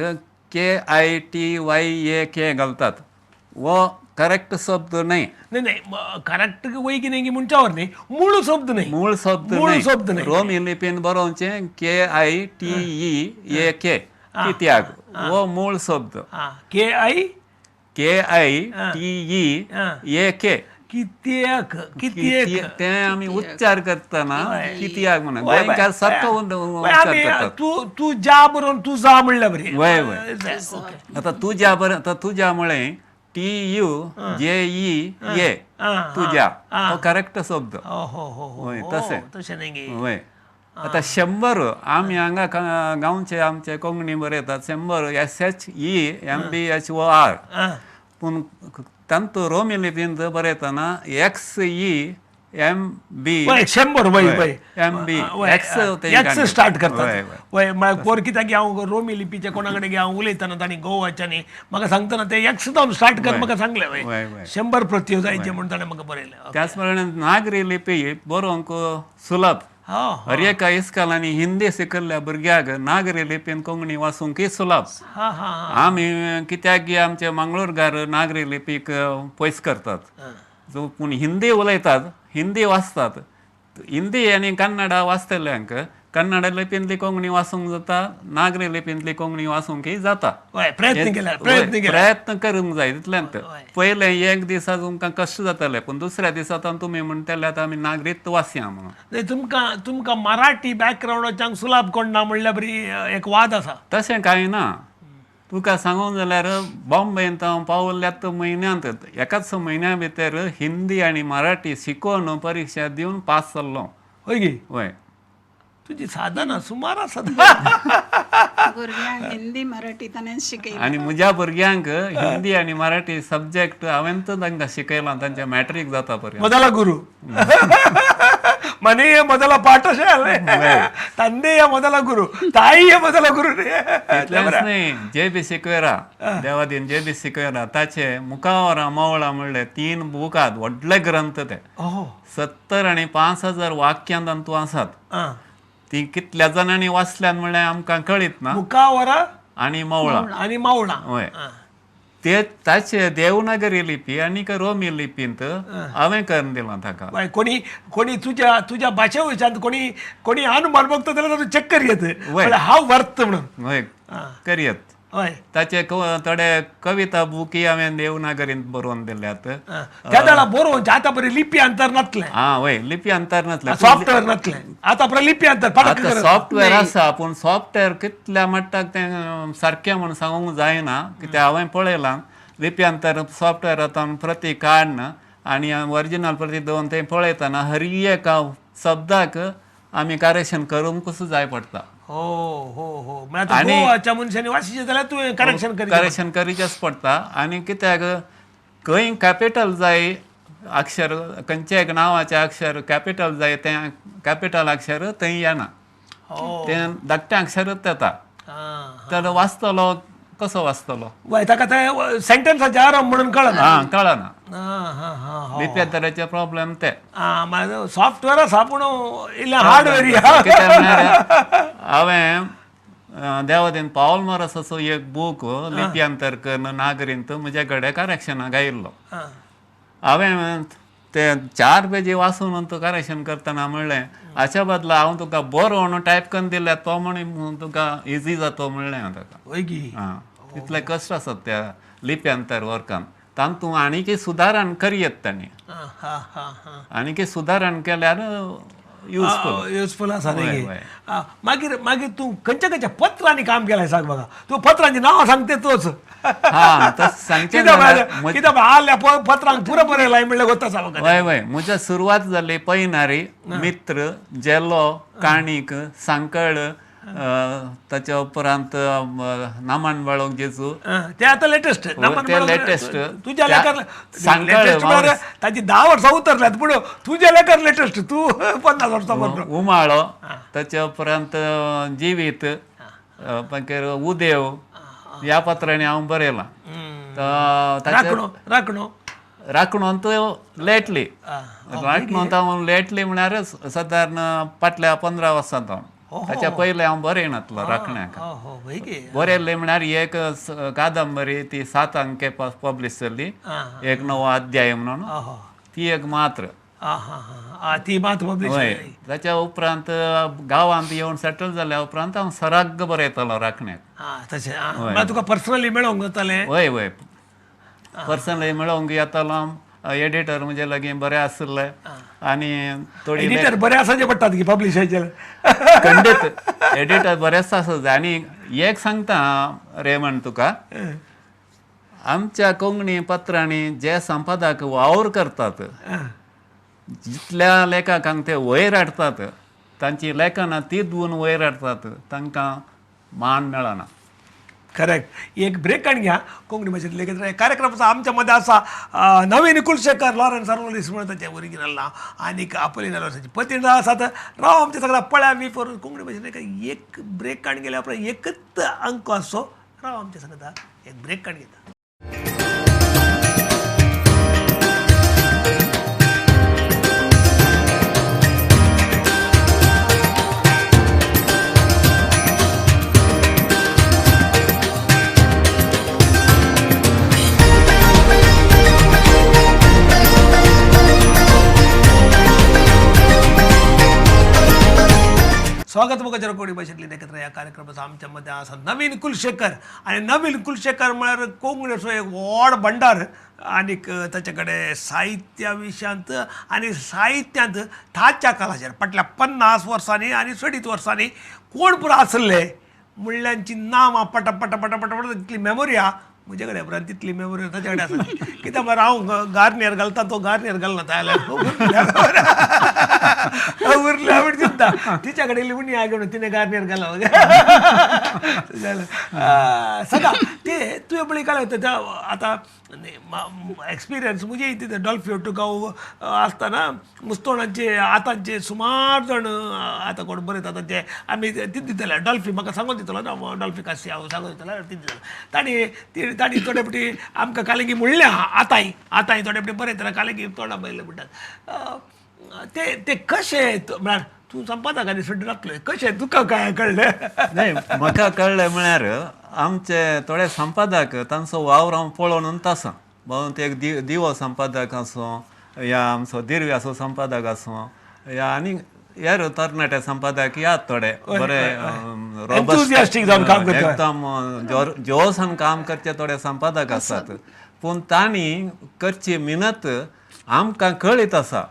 KITYAK घालतात, हो करेक्ट शब्द न्हय. नाही नाही, करेक्ट वय की नाही म्हणच्यावर न्ही, मूळ शब्द न्ही, मूळ शब्द मूळ शब्द न्ही. रोमी लिपीन बरोवचें KITEAK कित्याक हो मूळ शब्द. KI KITEAK कित्याक कित्याक ते आमी उच्चार करतना कित्याक म्हणून गोंयकार सारको उच्चार करतात. तूं तूं ज्या बरोवन तूं जा म्हणल्यार बरी. वय वय. आतां तुज्या बरें, आतां तुज्या म्हळें TUJEA तुज्या, हो करेक्ट शब्द. वय तशें. तशें न्ही. वय. आतां 100 आमी हांगा गांवचे आमचे कोंकणी बरयतात 100 SHEMBHOR, पूण तांतू रोमी लिपींत बरयतना XEMB 100 वय वय MB X X start करतात. वय म्हळ्यार पोर कित्याक हांव रोमी लिपीचे कोणा कडेन हांव उलयतना तांणी गोवाच्यानी म्हाका सांगतना ते एक्स जावन स्टार्ट कर म्हाका सांगलें. वय 100 प्रत्यो जायचे म्हूण ताणें म्हाका बरयलें. त्याच प्रमाणे नागरी लिपी बरोवंक सुलभ. हर एका इस्कॉलांनी हिंदी शिकल्ल्या भुरग्याक नागरी लिपीन कोंकणी वाचूंकय सुलभ. आमी कित्याक आमचे मंगळूरकार नागरी लिपीक पयस करतात, जो पूण हिंदी उलयतात, हिंदी वाचतात. हिंदी आनी कन्नडा वाचतल्यांक कन्नड लिपींतली कोंकणी वाचूंक जाता, नागरी लिपींतली कोंकणी वाचूंकय जाता. प्रयत्न करूंक जाय तितल्यांत. पयलें एक दिसा तुमकां कश्ट जातले, पूण दुसऱ्या दिसा तुमी म्हणटले आतां आमी नागरीत वाचया म्हणून. तुमकां तुमकां मराठी बॅकग्रावंडाच्यान सुलाभ कोण ना म्हणल्यार बरी एक वाद आसा. तशें कांय ना. तुका सांगूंक जाल्यार बॉम्बेंत हांव पावल्यात म्हयन्यांत एकाच म्हयन्या भितर हिंदी आनी मराठी शिकोवन परिक्षा दिवन पास जाल्लो. हय गी? वय. तुजी साधना सुमार आसा. भुरग्यांक हिंदी मराठी ताणें शिकयलें. आनी म्हज्या भुरग्यांक हिंदी आनी मराठी सब्जेक्ट हांवें तांकां शिकयलां तांच्या मॅट्रीक जाता पर्यंत. ಮೊದಲ ಗುರು ಮನೆಯ ಮೊದಲ ಪಾಠಶಾಲೆ, ತಂದೆಯ ಮೊದಲ ಗುರು, ತಾಯಿಯ ಮೊದಲ ಗುರು. तितलेंच न्हय, जे बी सिक्वेरा देवादीन जे बी सिक्वेरा ताचे मुखावरां मोवळां म्हणले 3 बुकात व्हडले ग्रंथ ते 70 आनी 5000 वाक्यां तातूंत आसात. ती कितल्या जाणांनी वाचल्यान म्हणल्यार आमकां कळीत ना. मुखावरा आनी मोवळां आनी मावळां. वय. ते ताचे देवनागरी लिपी आनी रोमी लिपींत हांवें करून दिलां ताका. कोणी कोणी तुज्या तुज्या भाशे वयच्यान कोणी कोणी अनुमान बघता जाल्यार ताचो चेक करयत हांव वर्त म्हणून. वय करयत. हय. ताचे थोडे कविता बुकी हांवें देवनागरींत बरोवन दिल्यात. त्या वेळार बरोवन आतां बरें लिपी अंतर नासलें. आं वय, लिपी अंतर नासलें, सॉफ्टवेअर नासलें. आतां बरें लिपी अंतर आतां सॉफ्टवेअर आसा, पूण सॉफ्टवेअर कितल्या मट्टाक तें सारकें म्हूण सांगूंक जायना, कित्याक हांवें पळयलां लिपी अंतर सॉफ्टवेअर आतां प्रती काडन आनी ओरिजिनल प्रती दवरून तें पळयतना हर एका शब्दाक आमी करेक्शन करूंकूच जाय पडटा. हो हो हो, म्हळ्यार आतां गोवाच्या मनशांनी वाशीचे जाल्यार तुवें करेक्शन करी करेक्शन करीचेंच पडटा. आनी कित्याक खंय कॅपिटल जाय अक्षर, खंयचें एक नांवाचें अक्षर कॅपिटल जाय, तें कॅपिटल अक्षर थंय येना, तें धाकटें अक्षरच येता. तर वाचतलो कसो वाचतलो? वय, ताका ते सेंटेन्साचें आरंभ म्हणून कळना. आं, कळना. आं, हां हां लिप्यांतराचे प्रॉब्लेम ते. आं, सॉफ्टवेअर आसा पूण इल्लें हार्डवेअर. कित्याक म्हळ्यार हांवें देवादेन पावल मोरास असो एक बूक लिप्यांतर करून नागरींत म्हज्या कडेन करेक्शनाक आयिल्लो. हांवें ते 4 पेजी वाचून तूं करेक्शन करतना म्हणलें, हाच्या बदला हांव तुका बरोवन टायप करून दिल्यार तो म्हण तुका इजी जातो म्हणलें हांव ताका. आं, तितले कश्ट आसात त्या लिप्यांतर वर्कान. तातूंत आनीकय सुदारण करयेत तांणी, आनीकय सुदारण केल्यार युजफूल युजफूल आसा न्ही. मागीर मागीर तूं खंयच्या खंयच्या पत्रांनी काम केलां सांग म्हाका. तूं पत्रांची नांवां सांगते तूंच. हां, तशें सांगचें कित्याक आल्या पत्रांक पुरो बरयलां म्हणल्यार गोत्ता आसा म्हाका. वय वय, म्हज्या सुरवात जाली पयनारी, मित्र, जेलो, काणीक, सांकळ, ताच्या उपरांत नामान बाळोक जेजू. ते आतां लेटेस्ट. ते लेटेस्ट. तुज्या लेकर लेटेस्ट, ताची 10 वर्सां उतरल्यात पूण तुज्या लेकर लेटेस्ट तूं 50 वर्सां. उमाळो, ताच्या उपरांत जिवीत, मागीर उदेव, ह्या पत्रांनी हांव बरयलां. राखणो राखणो राखणो लेटली, राखणो हांव लेटली म्हळ्यार सादारण फाटल्या 15 वर्सां हांव. ताच्या पयलें हांव बरयनातलो राखण्याक. बरयल्लें म्हळ्यार एक कादंबरी, ती 7 अंके पब्लिश जाल्ली, एक नवो अध्याय म्हणून, ती एक मात्र. ती मात्र पब्लिश. हय. ताच्या उपरांत गांवांत येवन सेटल जाल्या उपरांत हांव सराग बरयतालो राखण्याक. तशें तुका पर्सनली मेळोवंक जातालें? हय वय, पर्सनली मेळोवंक येतालो. एडिटर म्हजे लागीं बरे आशिल्ले आनी थोडी एडिटर बरे आसाचे पडटात की पब्लिशाचेर. खंडीत एडिटर बरेच आसा. आनी एक सांगता रेमन तुका, आमच्या कोंकणी पत्रांनी जे संपादक वावर करतात, जितल्या लेखकांक ते वयर हाडटात, तांची लेखनां ती दिवन वयर हाडटात, तांकां मान मेळना. करेक्ट. एक ब्रेक काण घ्या. कोंकणी भाशेंत लेगीत कार्यक्रमाचा आमच्या मध्ये असा नवीन कुलशेखर लॉरन्स आर्नोलिस म्हणून ताचें ओरिजिनल नांव आनीक आपोलीना लॉरन्साची पतीण आसात. राव आमच्या सगळ्या पळ्या we for Konkani भाशेंत एक ब्रेक काण गेल्या उपरांत एकच अंक आसचो. राव आमच्या सगळ्या एक ब्रेक काण घेता. स्वागत मुखाचेर कोंकणी भाशेंतली एकत्र ह्या कार्यक्रमाचो आमच्या मध्ये आसा नवीन कुलशेखर. आनी नवीन कुलशेखर म्हळ्यार कोंकणीचो एक व्हड भंडार आनीक ताचे कडेन साहित्या विशयांत आनी साहित्यांत ताच्या काळाचेर फाटल्या 50 वर्सांनी आनी 60 वर्सांनी कोण पुरो आसले म्हणल्यांची नांवां पटा पटा पटा पटा पटा तितली मेमोरी आहा म्हजे कडेन उपरांत तितली मेमोरी ताचे कडेन आसा. कित्याक म्हळ्यार हांव गार्नियर घालता, तो गार्नियर घालना जाल्यार उरल्या म्हण चिंता तिच्या कडेन इल्ली उणी घेवन तिणें गार्नियर घाला सगळं ते तुवें पळय काडलें त्या आतां एक्सपिरियन्स म्हजे तिथे डॉल्फी तुका आसतना मुस्तोणाचे आतांचे सुमार जाण आतां कोण बरयता तांचे आमी ती दितले डॉल्फी म्हाका सांगून दितलो ना, डॉल्फी काशी हांव सांगून दितलो ती दितलो. तांणी ती तांणी थोडे फावटी आमकां कालेंगी म्हणलें आतांय आतांय थोडे फावटी बरयतना कालेंगी तोंडा बरयलें म्हणटात ते ते कशें म्हळ्यार तूं संपादक आनी सुद्दां जातलें कशें तुका काय कळ्ळें? नाही, म्हाका कळ्ळें म्हळ्यार आमचे थोडे संपादक तांचो वावर हांव पळोवन आसा. ते एक दिवो संपादक आसूं या आमचो दिर्व्याचो संपादक आसूं या आनी हेर तरणाटे संपादक यात थोडे बरे एकदम जोशान काम करचे थोडे संपादक आसात. पूण तांणी करची मेहनत आमकां कळीत आसा,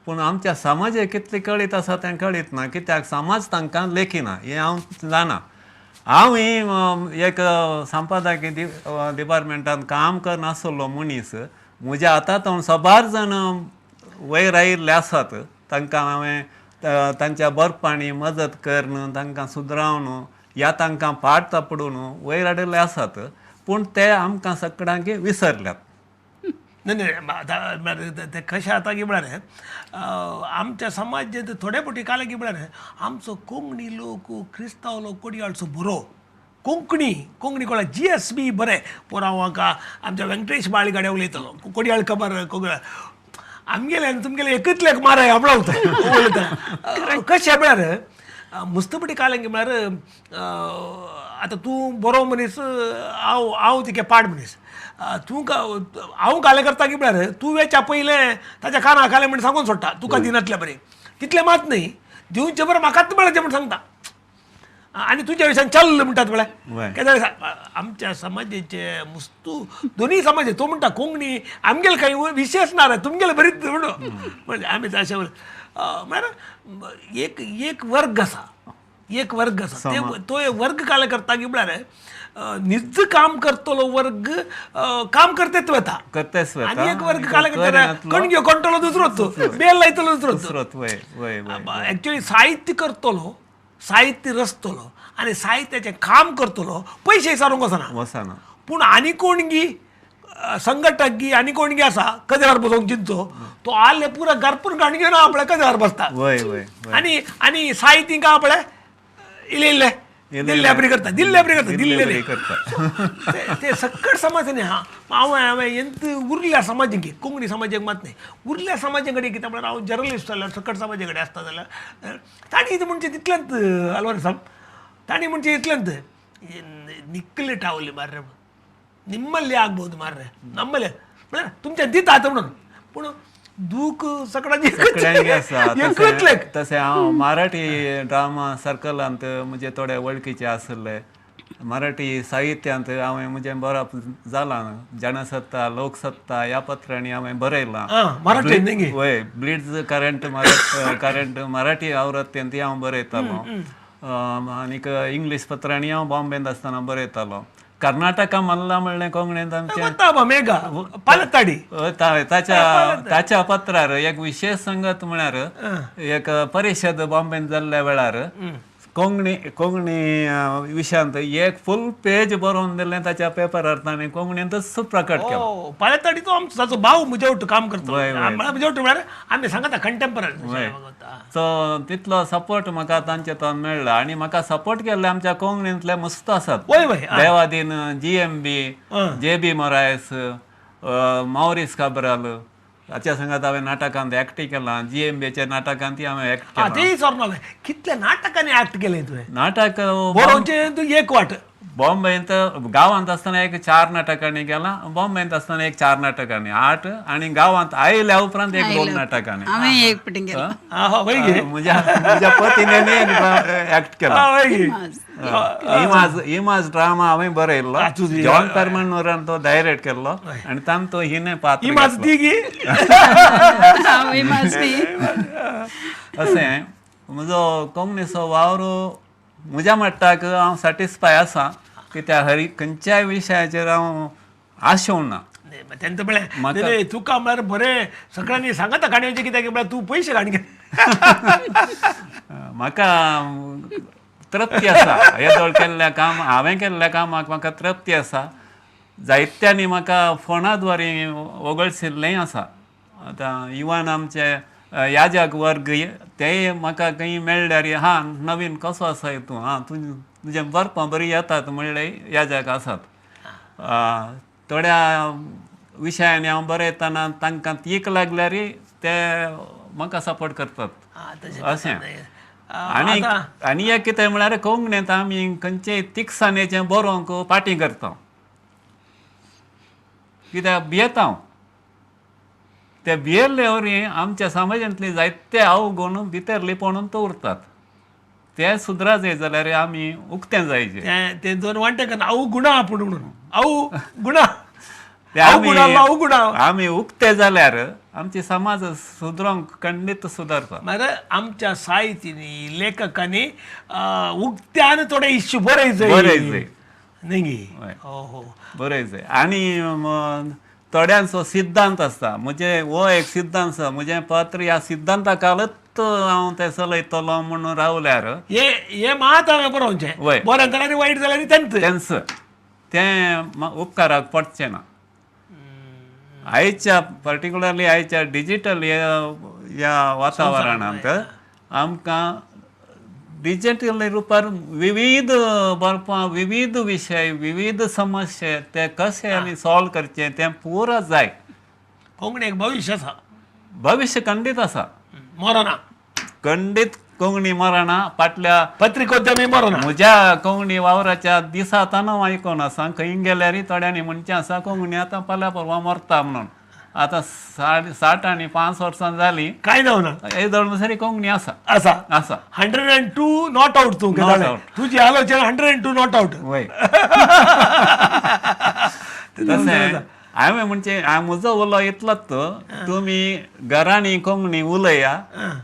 पूण आमच्या समाजाक कितली कळीत आसा तें कळीत ना. कित्याक समाज तांकां लेखिना हें हांव जाणा. हांव एक संपादकी डिपार्टमेंटान काम करनासलो मनीस, म्हज्या हातांत साबार जाण वयर आयिल्ले आसात. तांकां हांवें तांच्या बरपांनी मदत करून तांकां सुदरावन या तांकां पाट तापडून वयर हाडिल्ले आसात, पूण ते आमकां सगळ्यांक विसरल्यात. नाही नाही, ते कशें जाता की म्हळ्यार आमच्या समाजांत थोडे फावटी काले की म्हळ्यार आमचो कोंकणी लोक क्रिस्तांव लोक कोडयाळचो बरो कोंकणी कोंकणी कोणा जी एस बी बरें पोर हांव हाका आमच्या वेंकटेश बाळगाड्या उलयतलो कोडयाळ खबर कोंकणी आमगेले आनी तुमगेले एकच लेख माराय आपणा उलयता. कशें म्हळ्यार मुस्तपटी कालें की म्हळ्यार आतां तूं बरो मनीस, हांव हांव तिके पाड मनीस, तूं हांव कालें करता की म्हळ्यार तूं वेच्या पयलें ताच्या काना कालें म्हण सांगून सोडटा तुका दिनातल्या बरें तितलें मात न्ही दिवचें बरें म्हाकाच मेळचें म्हण सांगता आनी तुज्या विशयान चल म्हणटात म्हळ्यार कित्याक आमच्या समाजाचे मुस्तू दोनूय समाज तो म्हणटा कोंकणी आमगेले कांय विशेश ना रे तुमगेले बरीच म्हणून म्हणजे आमी अशें म्हळ्यार एक एक वर्ग आसा, एक वर्ग आसा तो एक वर्ग काले करता की म्हळ्यार निज काम करतलो वर्ग काम करतेच वता आनी एक वर्ग काले करता कणग्यो कोणटलो दुसरोच बेल लायतलो दुसरोच. एक्चुअली साहित्य करतलो, साहित्य रचतलो आनी साहित्याचें काम करतलो पयशे विचारूंक वचना, पूण आनी कोण गी संघटक गी आनी कोण गी आसा कदेरार बसोवंक चिंतचो तो आले पुरा घरपूर गाणी घेवन आपल्या कदेरार बसता आनी आनी साहित्य का आपल्या इल्ले इल्ले दिल्ले बरी करता दिल्ले बरी करता दिल्ले करता ते सक्कट समाज न्ही. हां हांव हांवें एंत उरल्या समाजाक कोंकणी समाजाक मात न्ही उरल्या समाजा कडेन कितें म्हळ्यार हांव जर्नलिस्ट जाल्यार सक्कट समाजा कडेन आसता जाल्यार तांणी कितें म्हणचें तितलेंच आलवार साहब तांणी म्हणचें इतलेंच निकले ठावले मार्रे निम्मल्ले ಆಗ್ಬೋದು मार्रे नम्मले म्हळ्यार तुमच्या दितात म्हणून पूण दूख सगळ्यांची आसा. तशें हांव मराठी ड्रामा सर्कलांत म्हजे थोडे वळखीचे आशिल्ले, मराठी साहित्यांत हांवें म्हजें बरप जालां, जनसत्ता लोकसत्ता ह्या पत्रांनी हांवें बरयलां. वय ब्लिट्ज करंट करंट मराठी आवृत्तींत हांव बरयतालो आनीक इंग्लीश पत्रांनी हांव बॉम्बेंत आसतना बरयतालो. कर्नाटका मल्ला म्हणलें कोंकणींत आमचें ताच्या पत्रार एक विशेश संगत म्हळ्यार एक परिशद बॉम्बेंत जाल्ल्या वेळार कोंकणी कोंकणी विशयांत एक फूल पेज बरोवन दिल्लें ताच्या पेपरार ताणें कोंकणींतच प्रकट केलो. पालताडी तो आमचो ताचो भाव म्हज्या वट काम करता, म्हज्या वट म्हळ्यार आमी सांगता कंटेम्पररी. सो तितलो सपोर्ट म्हाका तांचे तो मेळ्ळा आनी म्हाका सपोर्ट केल्ले आमच्या कोंकणींतले मस्त आसात. Devadin, G M B, J B Moraes, Maurice Cabral हाच्या संगात हांवें नाटकांत एक्ट केलां. जी एम बीच्या नाटकांत हांवें एक्ट केलां. तेय सोरना कितल्या नाटकांनी एक्ट केलें तुवें? नाटक बरोवचें तूं एक वाट बॉम्बेंत गांवांत आसतना एक 4 नाटकांनी केलां, बॉम्बेंत आसतना एक 4 नाटकांनी 8 आनी गांवांत आयल्या उपरांत एक 2 नाटकांनी म्हज्या म्हज्या पतीने एक एक्ट केला. इमाज ड्रामा हांवें बरयल्लो, जॉन पेरमनूरान तो डायरेक्ट केल्लो आनी तांतो हिने पात्र. अशें म्हजो कोंकणीचो वावर म्हज्या मट्टाक हांव सॅटिस्फाय आसा कित्याक हरी खंयच्याय विशयाचेर हांव आशेवना. तेंच म्हळ्यार तुका म्हळ्यार बरें सगळ्यांनी सांगता काणयेचें कित्याक म्हळ्यार तूं पयशे काणी म्हाका तृप्ती आसा. येदोळ केल्ल्या काम हांवें केल्ल्या कामाक म्हाका तृप्ती आसा. जायत्यांनी म्हाका फोना द्वारे वगळशिल्लेंय आसा. आतां इवन आमचे याजक वर्ग तेय म्हाका खंय मेळ्ळ्यार हां नवीन कसो आसा तूं, हां तुजें बरपां बरीं येतात म्हणलें याजक आसात. थोड्या विशयांनी हांव बरयतना तांकां तीक लागल्यार ते म्हाका सपोर्ट करतात अशें. आनी आनी एक कितें म्हळ्यार कोंकणींत आमी खंयचेय तिकसाणेचें बरोवंक फाटीं करता कित्याक भियेता हांव. ते भियेल्ले वरी आमच्या समाजांतले जायते अवगुण भितर लिपोवन दवरतात, ते सुदरा जाय जाल्यार आमी उक्तें जायचे. ते दोन वांटे करना अवगुणा आपूण म्हणून अवगुणा आमी उक्ते जाल्यार आमची समाज सुदरोंक खंडीत सुदारता. मागीर आमच्या साहित्यनी लेखकांनी उक्त्यान थोडे इश्यू बरयचे न्ही? हो हो बरयचे. आनी थोड्यांचो सिद्धांत आसता. म्हणजे हो एक सिद्धांत आसा, म्हजें पत्र ह्या सिद्धांता कालच हांव तें चलयतलो म्हणून रावल्यार हे हे मात हांवें बरोवचें, वय. बरें जाल्यार वायट जाल्यार तेंच तेंच तें उपकाराक पडचें ना. आयच्या पर्टिक्युलरली आयच्या डिजिटल ह्या वातावरणांत आमकां डिजिटल रुपार विविध बरपां, विविध विशय, विविध समस्या ते कशे आमी सॉल्व करचे तें पुरा जाय. कोंकणी एक भविश्य आसा, भविश्य खंडीत आसा, मरना खंडीत कोंकणी मरना. फाटल्या पत्रिकोद्यमी मरना. म्हज्या कोंकणी वावराच्या दिसा ताणो आयकोन आसा, खंय गेल्यारय थोड्यांनी म्हणचें आसा कोंकणी आतां फाल्यां परवां मरता म्हणून. आतां 65 वर्सां जालीं, काय जावना, येदोळ म्हणसर कोंकणी आसा आसा आसा. 102 not out तूं Not out. तुजी आलोचना 102 not out. वय, तशें हांवें म्हणचे म्हजो उलो इतलोच, तुमी घरांनी कोंकणी उलया,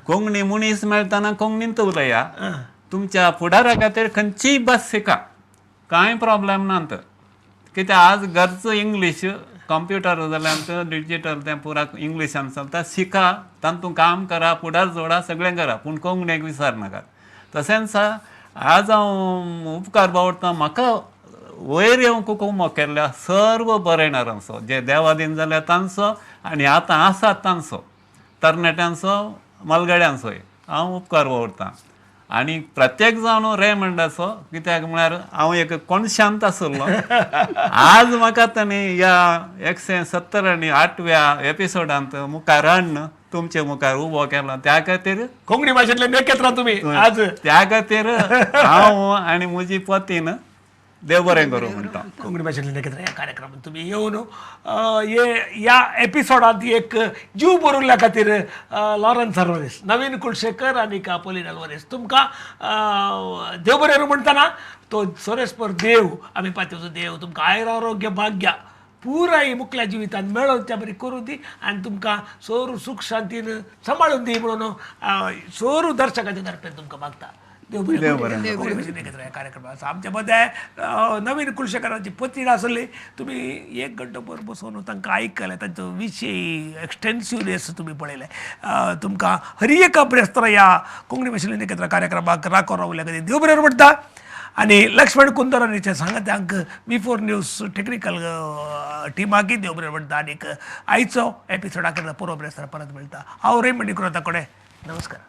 कोंकणी मनीस मेळटना कोंकणींत उलया, तुमच्या फुडारा खातीर खंयचीय भास शिका, कांय प्रॉब्लेम ना. कित्याक आज गरज इंग्लीश कंप्युटर जाल्यार डिजिटल तें पुरा इंग्लिशान चलता, शिका, तातूंत काम करा, फुडार जोडा, सगळें करा, पूण कोंकणीक विसर नाका. तशेंच आज हांव उपकार बावडटा म्हाका वयर येवंक कुमो केल्ल्या सर्व बरयणारांचो, जे देवादीन जाल्या तांचो आनी आतां आसात तांचो, तरणाट्यांचो, मलगड्यांचोय हांव उपकार बावडटा. आनी प्रत्येक जावन रेमंडाचो, कित्याक म्हळ्यार हांव एक कोणशांत आशिल्लो, आज म्हाका ताणें ह्या 178व्या एपिसोडांत मुखार हाडून तुमचे मुखार उबो केला, त्या खातीर कोंकणी भाशेंतले नखेत्रां तुमी आज, त्या खातीर हांव आनी म्हजी पतीन देव बरें करूं म्हणटा. कोंकणी भाशेंतले नखेत्रां ह्या कार्यक्रमात तुमी येवन ह्या एपिसोडांत एक जीव बरयल्ल्या खातीर लॉरन्स अल्वारेस, नवीन कुलशेखर आनी आपोलीन अल्वारेस तुमकां देव बरें करूं म्हणटना तो सोरेस्पर देव आमी पातयेचो देव तुमकां आयर आरोग्य भाग्य पुराय मुखल्या जिवितांत मेळोन त्या बरी करूं दी आनी तुमकां सोरू सुख शांतीन सांबाळून दी म्हणून सोरू दर्शकाच्या तर्फेन तुमकां मागता. देव बरें करूं. कोंकणी भाशेंत एकत्र ह्या कार्यक्रमात आमच्या मदें नवीन कुलशेखराची पतीण आसली, तुमी एक घंटो भर बसून तांकां आयकलें, तांचो विशय एक्सटेन्सिवनेस तुमी पळयलें. तुमकां हर एका ब्रेस्तारा ह्या कोंकणी भाशेंतल्यान एकत्र कार्यक्रमाक राखो रावल्या खातीर देव बरें म्हणटा. आनी लक्ष्मण कुंदरानीच्या सांगात्यांक V4 news technical टिमाकय देव बरें म्हणटा. आनीक आयचो एपिसोड आखिर पुरो ब्रेस्तारा परत मेळटा. हांव रेमंड डिक्रोता कडेन नमस्कार.